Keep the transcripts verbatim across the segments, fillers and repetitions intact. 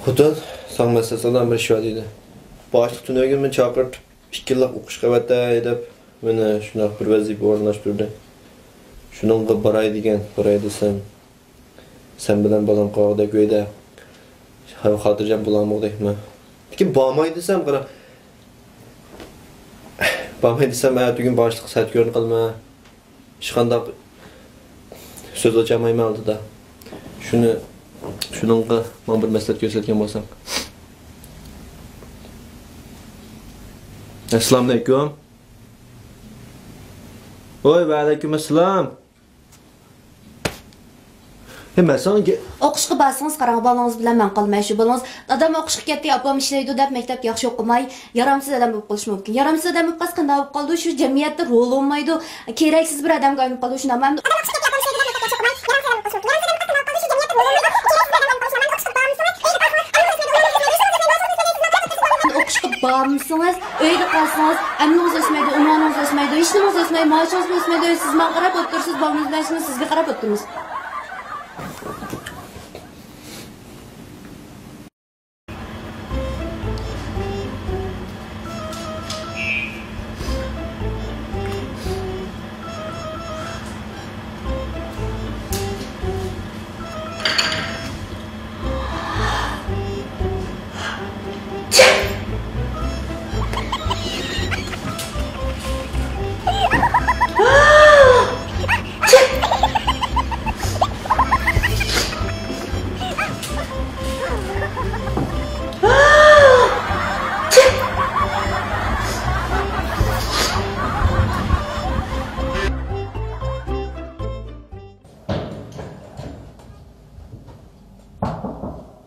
خوتۇن، ساڭا مەسىلە سالام بىر ئىش بار دېدى. باشلىق تۈنۈگۈن مېنى چاقىرتىپ، ئىككى يىللىق ئوقۇشقا ئەۋەتەي دەپ، مېنى شۇنداق بىر ۋەزىپە ئورۇنلاشتۇردى. شۇنىڭغا باراي دېگەن، باراي دېسەم، سەن بىلەن بالام قالغۇدەك ئۆيدە خاتىرجەم بولالمىغۇدەكمەن. لېكىن بارماي دېسەم، قارا، بارماي دېسەم، ئەتىگۈن باشلىق سەت كۆرۈنۈپ قالىمەن. ھېچقانداق سۆز ئاچالمايمەن ئالدىدا. شۇنى، شۇنىڭغا ماڭا بىر مەسلىھەت كۆرسەتكەن بولساڭ. ئەسسالامۇئەلەيكۇم. ۋوي، ۋەئەلەيكۇم ئەسسالام. ھە، مەن ساڭا گە- ئوقۇشقا بارسىڭىز، قاراڭ، بالىڭىز بىلەن مەن قالماي، شۇ بالىڭىز، دادام ئوقۇشقا كەتتى، ئاپام ئىشلەيدۇ دەپ مەكتەپتە ياخشى ئوقۇماي، يارامسىز ئادەم بولۇپ قېلىشى مۇمكىن. يارامسىز ئادەم بولۇپ قالسا قانداق بولۇپ قالىدۇ؟ شۇ جەمئىيەتتە رولى بولمايدۇ، كېرەكسىز بىر ئادەمگە ئايلىنىپ قالىدۇ، شۇنداقمۇ؟ ئوقۇشقا بارمىسىڭىز، ئۆيدە قالسىڭىز، ئەمىلىڭىز ئۆسمەيدۇ، ئۇنۋانىڭىز ئۆسمەيدۇ، ھېچنېمىڭىز ئۆسمەيدۇ، مائاشىڭىزمۇ ئۆسمەيدۇ. سىز ماڭا قاراپ ئولتۇرىسىز، بالىڭىز بىلەن، سىزگە قاراپ ئولتۇرىمىز.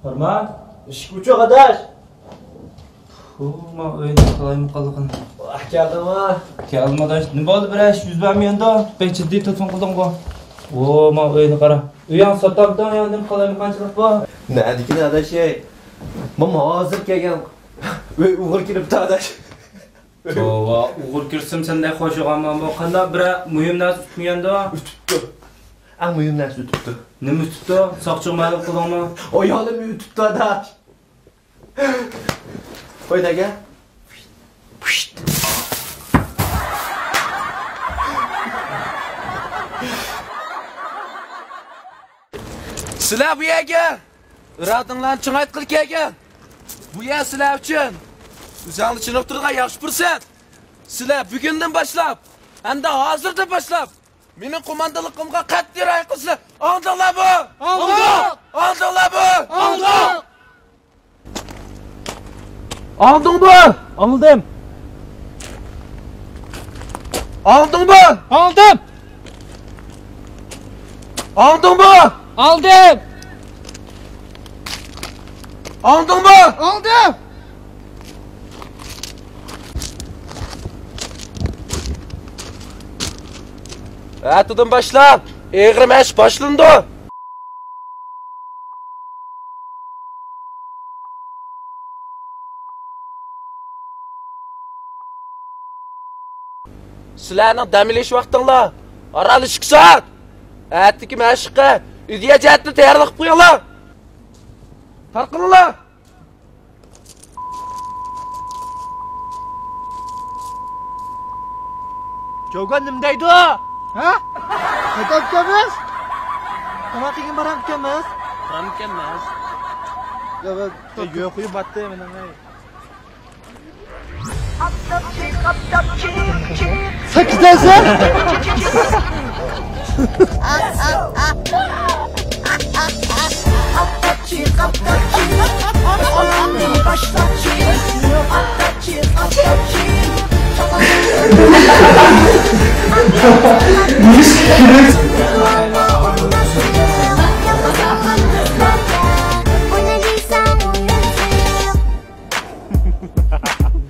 ئارمان، ئىشىك ئوچۇق، ئاداش. ھۇ، ما ئۆينى قالايمىقانلىقىنى. ۋاھ، كەلدىڭمۇ؟ كەلدىم، ئاداش. نېمە بولدى، بىرەر ئىش يۈز بەرمىگەندۇ؟ بەك جىددىي تېلېفون قىلدىڭغۇ. ۋو، ما ئۆينى قارا. ئۆيۈڭ ساتامدىڭ يا، نېمە قالايمىقانچىلىق بۇ؟ نەدىكىنى، ئاداش، ئەي؟ مانا ھازىر كەلگەن. ئۆي ئوغرى كىرىپتۇ، ئاداش. توۋا، ئوغرى كىرسىمۇ سەندەك خوش بولغانمۇ؟ قانداق، بىرەر مۇھىم نەرسە ئۆتمىگەندۇ؟ ئۆتۈپتۇ. ئەڭ مۇھىم نەرسە ئۆتۈپتۇ. نېمە ئۆتۈپتۇ؟ ساقچىغا مەلۇم قىلدىڭمۇ؟ ئايالىم ئۆتۈپتۇ، ئاداش. قوي، نەگە؟ سىلەر بۇ يەرگە ئىرادىڭلارنى چىڭايتقىلى كەلگەن. بۇ يەر سىلەر ئۈچۈن. ئۆزۈڭلارنى چېنىقتۇرىدىغان ياخشى پۇرسەت. سىلەر بۈگۈندىن باشلاپ، ئەمدى ھازىردىن باشلاپ مېنىڭ قوماندانلىقىمغا قەتئىي رىئايە قىلىسىلەر. ئاڭلىدىڭلارمۇ؟ ئاڭلىدۇق! ئاڭلىدىڭلارمۇ؟ ئاڭلىدۇق! ئاڭلىدىڭمۇ؟ ئاڭلىدىم. ئاڭلىدىڭمۇ؟ ئاڭلىدىم. ئاڭلىدىڭمۇ؟ ئاڭلىدىم. ئاڭلىدىڭمۇ؟ ئاڭلىدىم. ئەتىدىن باشلاپ ئېغىر مەشىق باشلىنىدۇ. سىلەرنىڭ دەم ئېلىش ۋاقتىڭلار ئاران ئىككى سائەت. ئەتىكى مەشىققە ئىدىيە جەھەتتىن تەييارلىق قىلىپ قويۇڭلار. تارقىلىڭلار. يوگان نېمە دەيدۇ؟ ھە؟ قايتامكەنمىز؟ تاماق يېگىن بارامكەنمىز؟ بارامكەنمىز؟ يا، يا، يوق، يوق، باتتى مېنىڭ، ئەي. سەككىزدە سەن.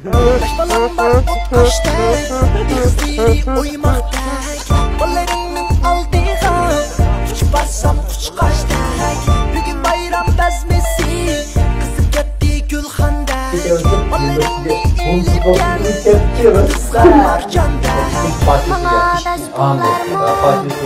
ياش بالاڭ بار ئوتقاشتەك، ئېغىزلىرى ئويماقتەك. بالىلىرىڭنىڭ ئالدىغا ئۇچۇپ بارسام قۇشقاچتەك. بۈگۈن بايرام بەزمىسى قىزىپ كەتتى گۈلخاندەك. بالىلىرىڭنى ئېلىپ كەل، قىزغىن مارجاندەك. ماڭا بەز بولارمۇ؟